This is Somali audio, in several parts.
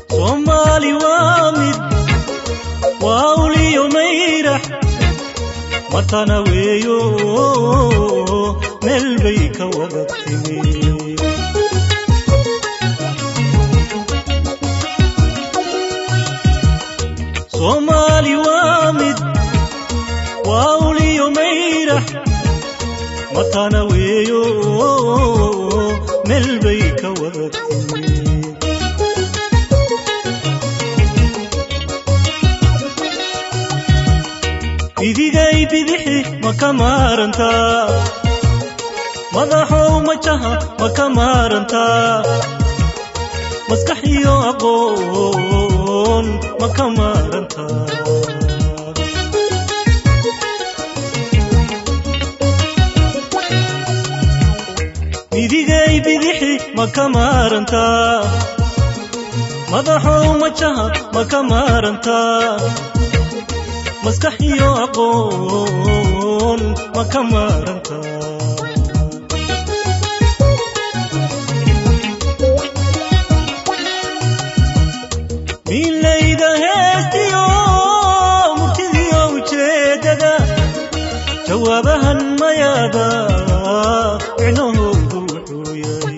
Soomaali waa mid, waa uliyo mayrax, matana weeyo, meel bay ka wada timi. Soomaali waa mid, waa uliyo mayrax, matana weeyo, meel bay ka wada timi. Idigay bidixi ma ka maarantaa? Madaxow majaha ma ka maarantaa? Maskax iyo aqoon ma ka maarantaa? Idigay bidixi ma ka maarantaa? Madaxow majaha ma ka maarantaa? Maskax iyo aqoon ma ka maarantaa? Milayda heestiyo murtidiyo ujeedada, jawaabahan mayaada micnahoodu wuxuu yahay.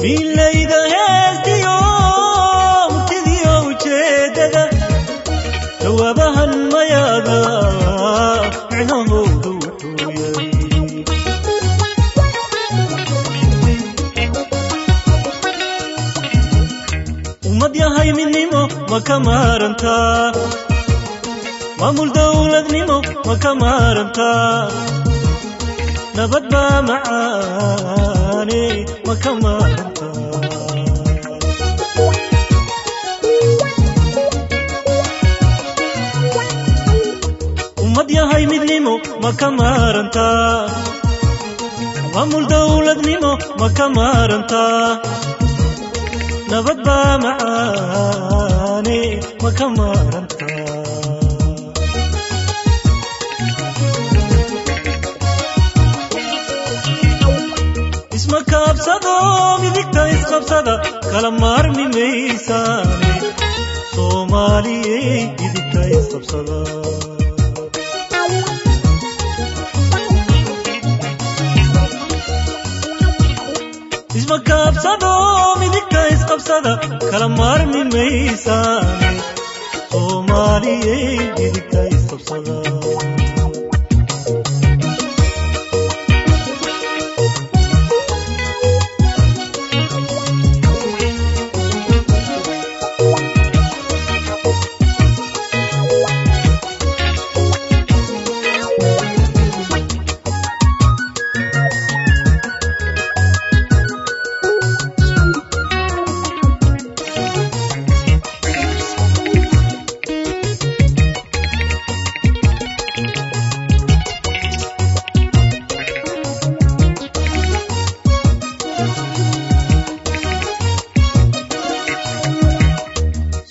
Milayda heestiyo murtidiyo ujeedada, jawaabahan mayaada micnahoodu wuxuu yahay. Ummad yahay midnimo ma ka maarantaa? Maamul dowladnimo ma ka maarantaa? Nabad baa macaane ma ka maarantaa? Ummad yahay midnimo ma ka maarantaa? Maamul dowladnimo ma ka maarantaa? Nabad baa macaane ma ka maarantaa? Isma kaabsado, midigta isqabsada, kala maarmi maysaane, Soomaaliyey midigta isqabsada. Isma kaabsado, midigta isqabsada, kala maarmi maysaane, Soomaaliyey midigta isqabsada.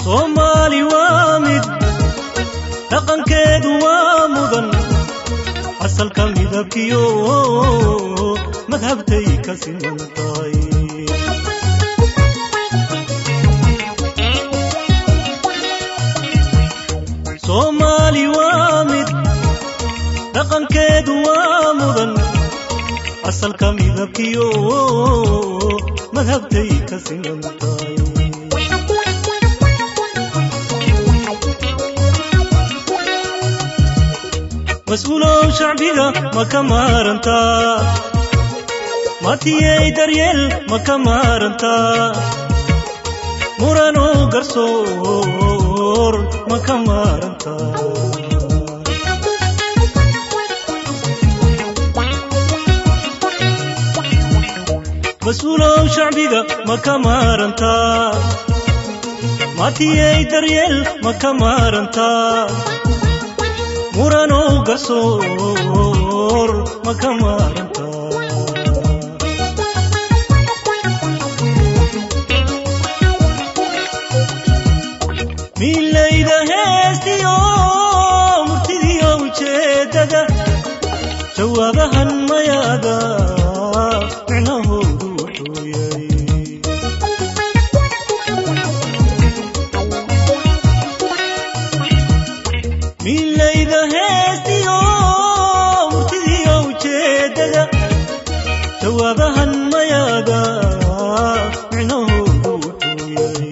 Soomaali waa mid, dhaqankeedu waa mudan, asalka midabkiyo madhabtay ka siman tahay. Soomaali waa mid, dhaqankeedu waa mudan, asalka midabkiyo madhabtay ka siman tahay. Mas-uulow shacbiga ma ka maarantaa? Matiyey daryeel ma ka maarantaa? Murano garsoor ma ka maarantaa? Mas-uulow shacbiga ma ka maarantaa? Matiyey daryeel ma ka maarantaa? Murano garsoor ma ka maarantaa? Milayda heestiyo murtidiyo ujeedada, jawaabahan mayaada micnahoodu wuxuu yahay. Milayda heestiyo murtidiyo ujeedada, jawaabahan mayaada micnahoodu wuxuu yahay.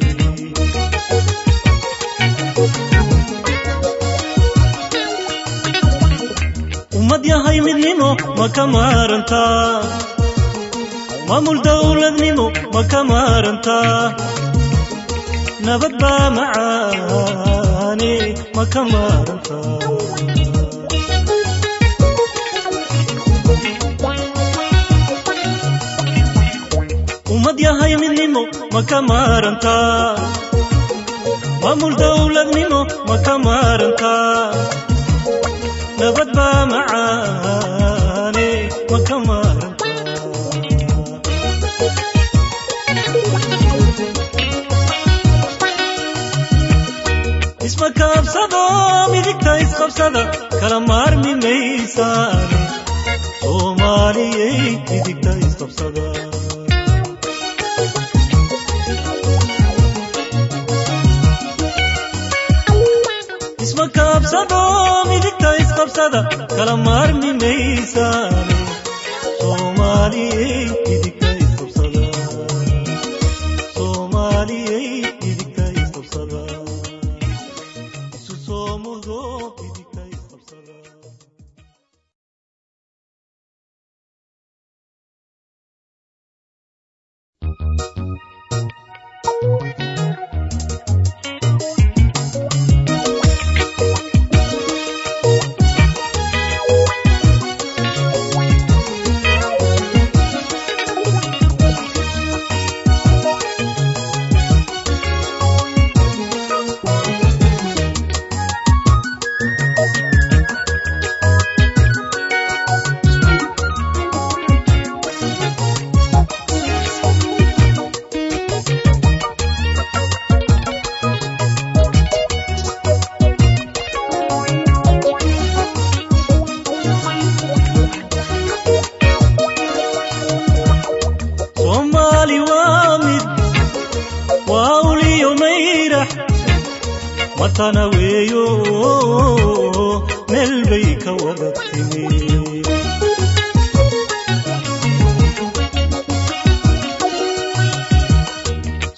Ummad yahay midnimo ma ka maarantaa? Maamul dowladnimo ma ka maarantaa? Nabad baa macaane ma ka maarantaa? Ummad yahay midnimo ma ka maarantaa? Maamul dowladnimo ma ka maarantaa? Nabad baa macaane ma ka maarantaa? Isma kaabsado, midigta isqabsada, kala maarmi maysaane. Soomaaliyey, midigta isqabsada. Isma kaabsado, midigta isqabsada, kala maarmi maysaane. Soomaaliyey, midigta isqabsada. Soomaaliyey, midigta isqabsada. Isu soo murdo, midigta isqabsada. Soomaali waa mid, waa uliyo mayrax, matana weeyo, meel bay ka wada timi.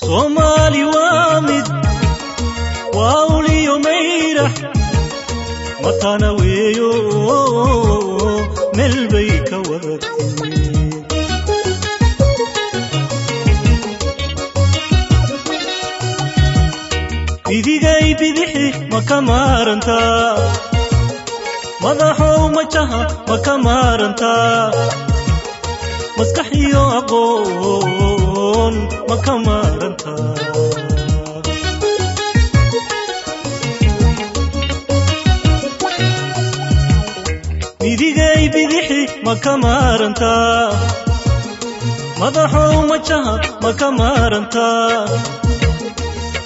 Soomaali waa mid, waa uliyo mayrax, matana weeyo, meel bay ka wada timi. Bidigay bidixi ma ka maarantaa? Madaxow majaha ma ka maarantaa? Maskax iyo aqoon ma ka maarantaa? Bidigay bidixi ma ka maarantaa? Madaxow majaha ma ka maarantaa?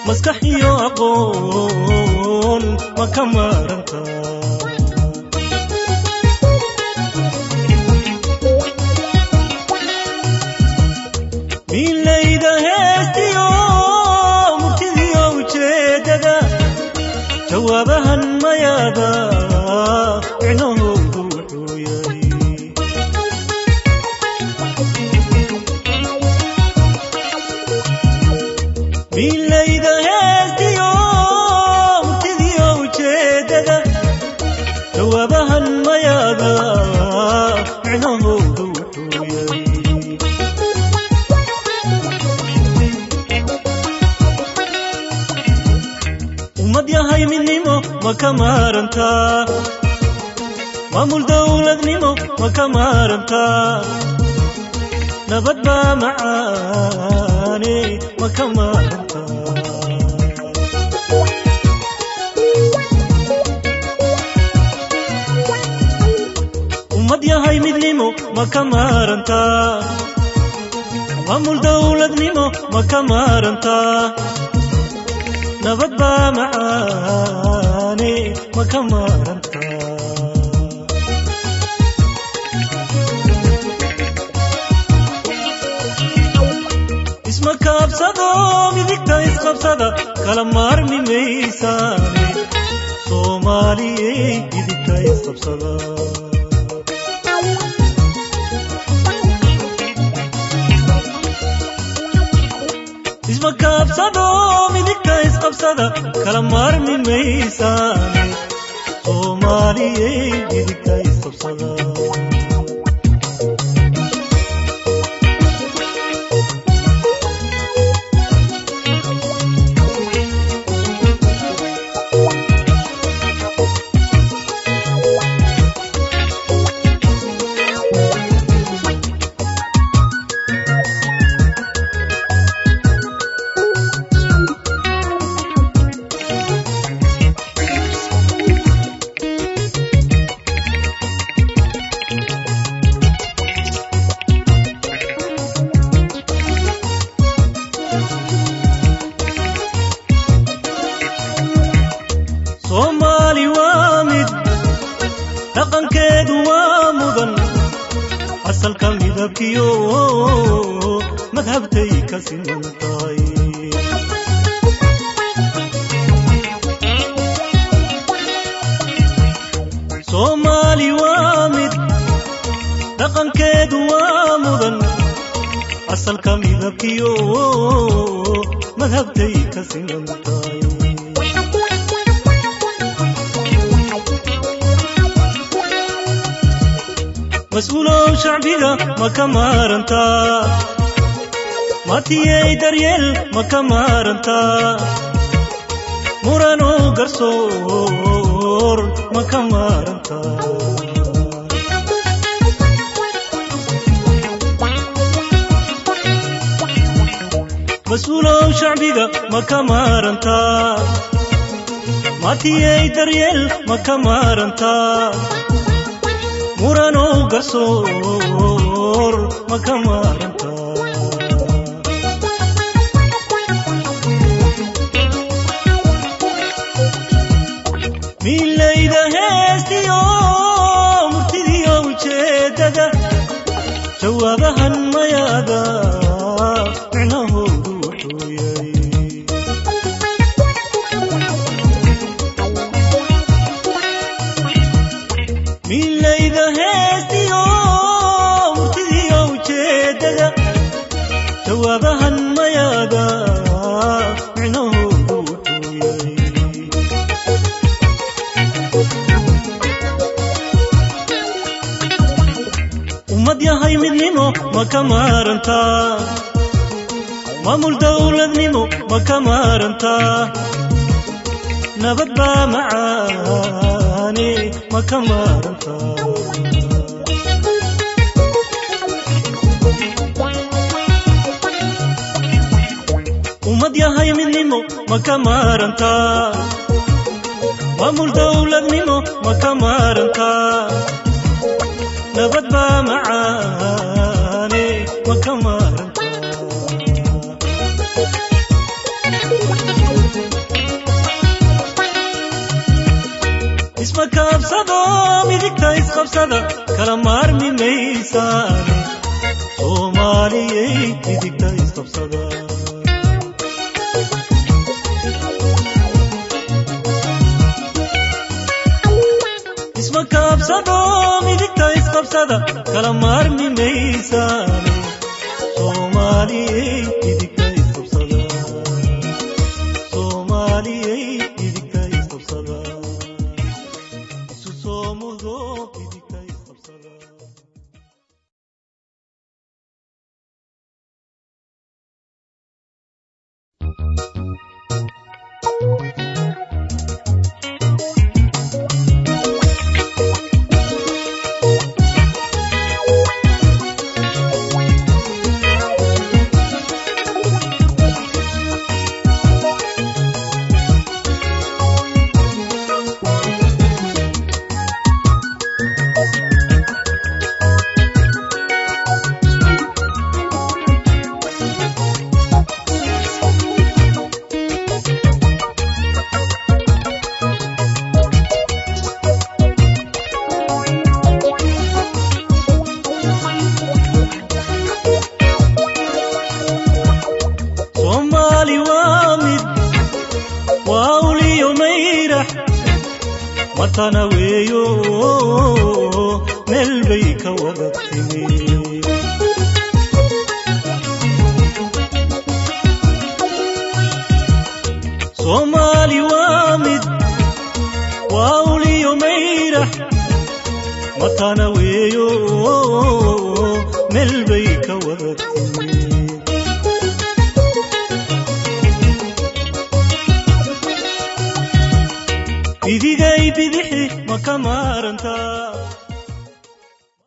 Maskax iyo aqoon ma ka maarantaa? Milayda heestiyo murtidiyo ujeedada, jawaabahan mayaada micnahoodu wuxuu yahay. Milayda heestiyo murtidiyo ujeedada, ka maarantaa? Maamul dowladnimo ma ka maarantaa? Nabad baa macaane, ma ka maarantaa? Ummad yahay midnimo ma ka maarantaa? Maamul dowladnimo ma ka maarantaa? Nabad baa macaane, ma ka maarantaa? Isma kaabsado, midigta isqabsada, kala maarmi maysaane, Soomaaliyey, midigta isqabsada. Isma kaabsado, midigta isqabsada, kala maarmi maysaane, Soomaaliyey, midigta isqabsada. Soomaali waa mid, dhaqankeedu waa mudan, asalka midabkiyo madhabtay ka siman tahay. Soomaali waa mid, dhaqankeedu waa mudan, asalka midabkiyo madhabtay ka siman tahay. Mas-uulow shacbiga ma ka maarantaa? Matiyey daryeel ma ka maarantaa? Muranow garsoor ma ka maarantaa? Mas-uulow shacbiga ma ka maarantaa? Matiyey daryeel ma ka maarantaa? Muranow garsoor ma ka maarantaa? Milayda heestiyo murtidiyo ujeedada, jawaabahan mayaada micnahoodu wuxuu yahay. Milayda heestiyo murtidiyo ujeedada, jawaabahan mayaada micnahoodu wuxuu yahay. Ummad yahay midnimo ma ka maarantaa? Maamul dowladnimo ma ka maarantaa? Nabad baa macaane, ma ka maarantaa? Ummad yahay midnimo ma ka maarantaa? Maamul dowladnimo ma ka maarantaa? Nabad baa macaane, ma ka maarantaa? Isma kaabsado, midigta isqabsada, kala maarmi maysaane, Soomaaliyey, midigta isqabsada. Isma kaabsado, midigta isqabsada, kala maarmi maysaane, Soomaaliyey, midigta isqabsada. Soomaaliyey, midigta isqabsada. Isu soo mudo, midigta isqabsada. Matana weeyo, meel bay ka wada timi. Soomaali waa mid, waa uliyo mayrax. Matana weeyo, meel bay ka wada timi. Idigay bidixi ma ka maarantaa?